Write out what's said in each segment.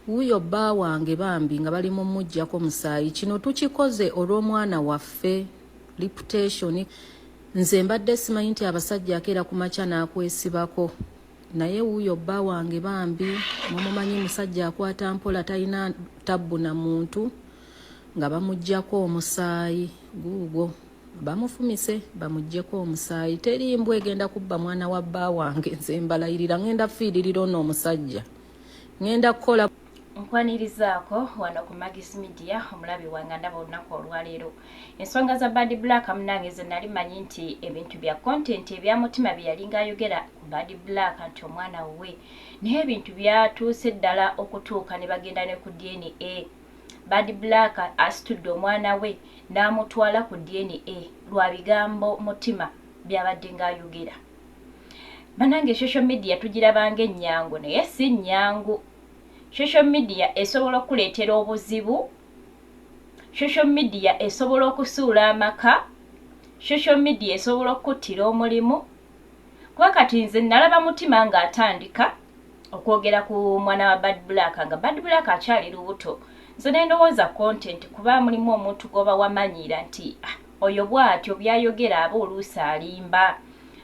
Wuuyo bba wange bambi nga bali mu muggyako musaayi. Kino tukikoze olw'omwana waffe. Reputation. Nze mbadde simanyi nti abasajja akeera ku makya n'akwesibako. Naye wuuyo bba wange bambi, mumumanyi musajja akwata mpola talina tabbu na muntu nga bamuggyako omusaayi guugwo. Bamufumise bamuggyeko omusaayi. Teri mbwa egenda kubba mwana wa bba wange nze mbalayirira ngenda fiiririra ono omusajja. Ngenda kukola. Nkwanirizaako wano ku Magis Media omulabi wange ndaba olunaku olwaleero ensonga za Bad Black munange ze nali manyi nti ebintu bya content ebya mutima bye yalinga ayogera ku Bad Black nti omwana wuwe naye ebintu byatuuse ddala okutuuka ne bagenda ne ku DNA. Bad Black asitudde omwana we n'amutwala ku DNA lwa bigambo mutima byabadde ng'ayogera. Banange social media tugirabanga ennyangu naye si nnyangu. Social media esobola okukuleetera obuzibu, social media esobola okusuula amaka, social media esobola okukuttira omulimu. Kuba kati nze nalaba mutima ng'atandika okwogera ku mwana wa Bad Black nga Bad Black akyali lubuto. Nze ne ndowooza content kuba mulimu omuntu gw'oba wamanyiira nti ah, oyo bw'atyo by'ayogera aba oluusi alimba.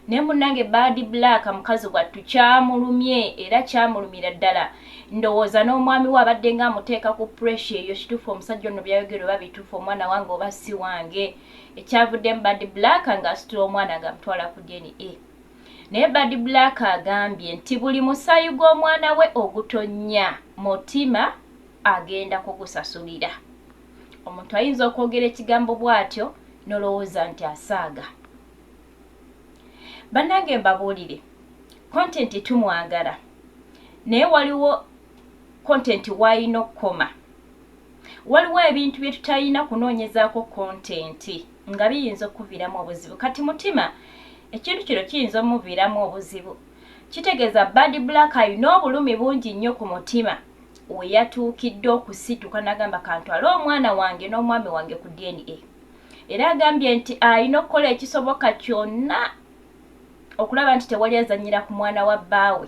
Naye munnange Bad Black mukazi wattu kyamulumye era kyamulumira ddala. Ndowooza n'omwami we abadde ng'amuteeka ku pressure eyo kituufu omusajja ono by'ayogera oba bituufu omwana wange oba si wange. Ekyavuddemu Bad Black ng'asitula omwana ng'amutwala ku DNA. Naye Bad Black agambye nti buli musaayi gw'omwana we ogutonnya mutima agenda kugusasulira. Omuntu ayinza okwogera ekigambo bw'atyo n'olowooza nti asaaga. Bannange mbabuulire, content tumwagala naye waliwo content w'alina okukoma. Waliwo ebintu bye tutalina kunoonyezaako content nga biyinza okukuviiramu obuzibu. Kati mutima ekintu kino kiyinza omuviiramu obuzibu. Kitegeeza Bad Black alina obulumi bungi nnyo ku mutima we yatuukidde okusituka n'agamba kantwale omwana wange n'omwami wange ku DNA. Era agambye nti alina okukola ekisoboka kyonna okulaba nti tewali azannyira ku mwana wa bbaawe.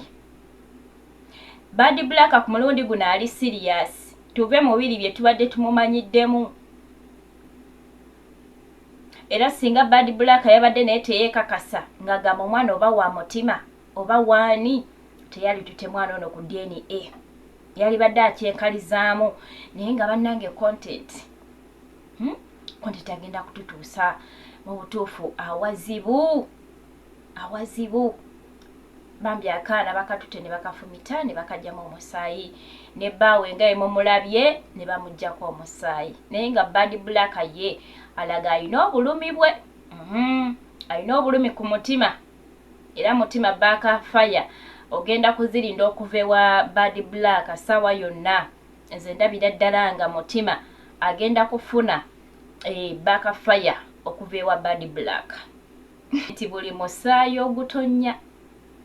Bad Black ku mulundi guno ali serious, tuve mu biri bye tubadde tumumanyiddemu. Era singa Bad Black yabadde naye teyeekakasa ng'agamba omwana oba wa mutima oba waani teyalitute mwana ono ku DNA. Yalibadde akyenkalizaamu naye nga bannange content. Content agenda kututuusa mu butuufu awazibu awazibu. Bambi akaana bakatute ne bakafumita ne bakajjamu omusaayi ne bbaawe nga emumulabye ne bamuggyako omusaayi naye nga Bad Black ye alaga alina obulumi bwe, alina obulumi ku mutima era mutima back fire ogenda kuzirinda okuva ewa Bad Black ssaawa yonna. Nze ndabira ddala nga mutima agenda kufuna back fire okuva ewa Bad Black. Nti buli musaayi ogutonnya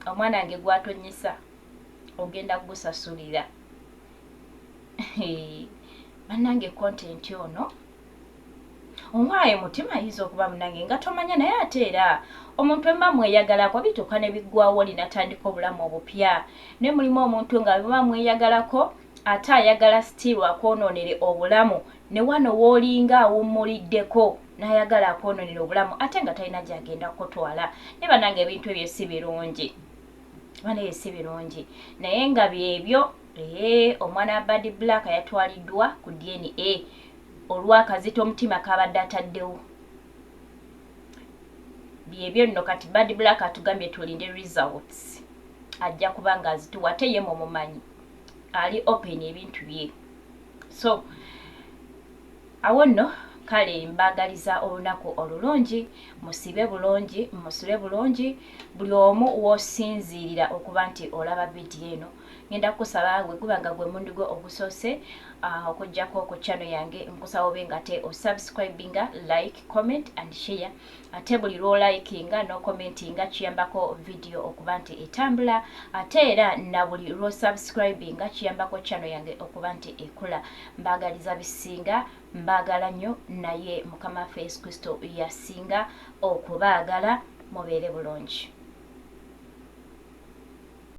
omwana wange gw'atonnyesa ogenda kugusasulira. Bannange content ono omwayi mutima ayinza okuba munnange nga tomanya naye ate era omuntu emma mweyagalako bituuka ne biggwawo oli natandika obulamu obupya naye mulimu omuntu nga bweba mweyagalako ate ayagala still akwonoonere obulamu ne wano w'olinga awummuliddeko n'ayagala akwonoonere obulamu ate nga talina gy'agenda kukutwala. Naye bannange ebintu ebyo si birungi, banaye si birungi naye nga byebyo. Omwana wa Bad Black yatwaliddwa ku DNA olw'akazito omutima k'abadde ataddewo. Byebyo nno kati Bad Black atugambye tulinde results, ajja kuba ng'azituwa ate ye mumumanyi ali open ebintu bye. So awo nno kale mbaagaliza olunaku olulungi, musibe bulungi, musule bulungi, buli omu w'osinziirira okuba nti olaba vidiyo eno. Ngenda kukusaba gwe guba nga gwe mundi gwo ogusoose okuggyako ku channel yange, nkusaba obe nga ate osubscribinga, like, comment and share. Ate buli lw'olikinga n'ocommentinga kiyambako vidiyo okuba nti etambula, ate era na buli lw'osubscribinga kiyambako channel yange okuba nti ekula. Mbaagaliza bisinga, mbaagala nnyo naye Mukama waffe Yesu Kristo yasinga okubaagala. Mubeere bulungi.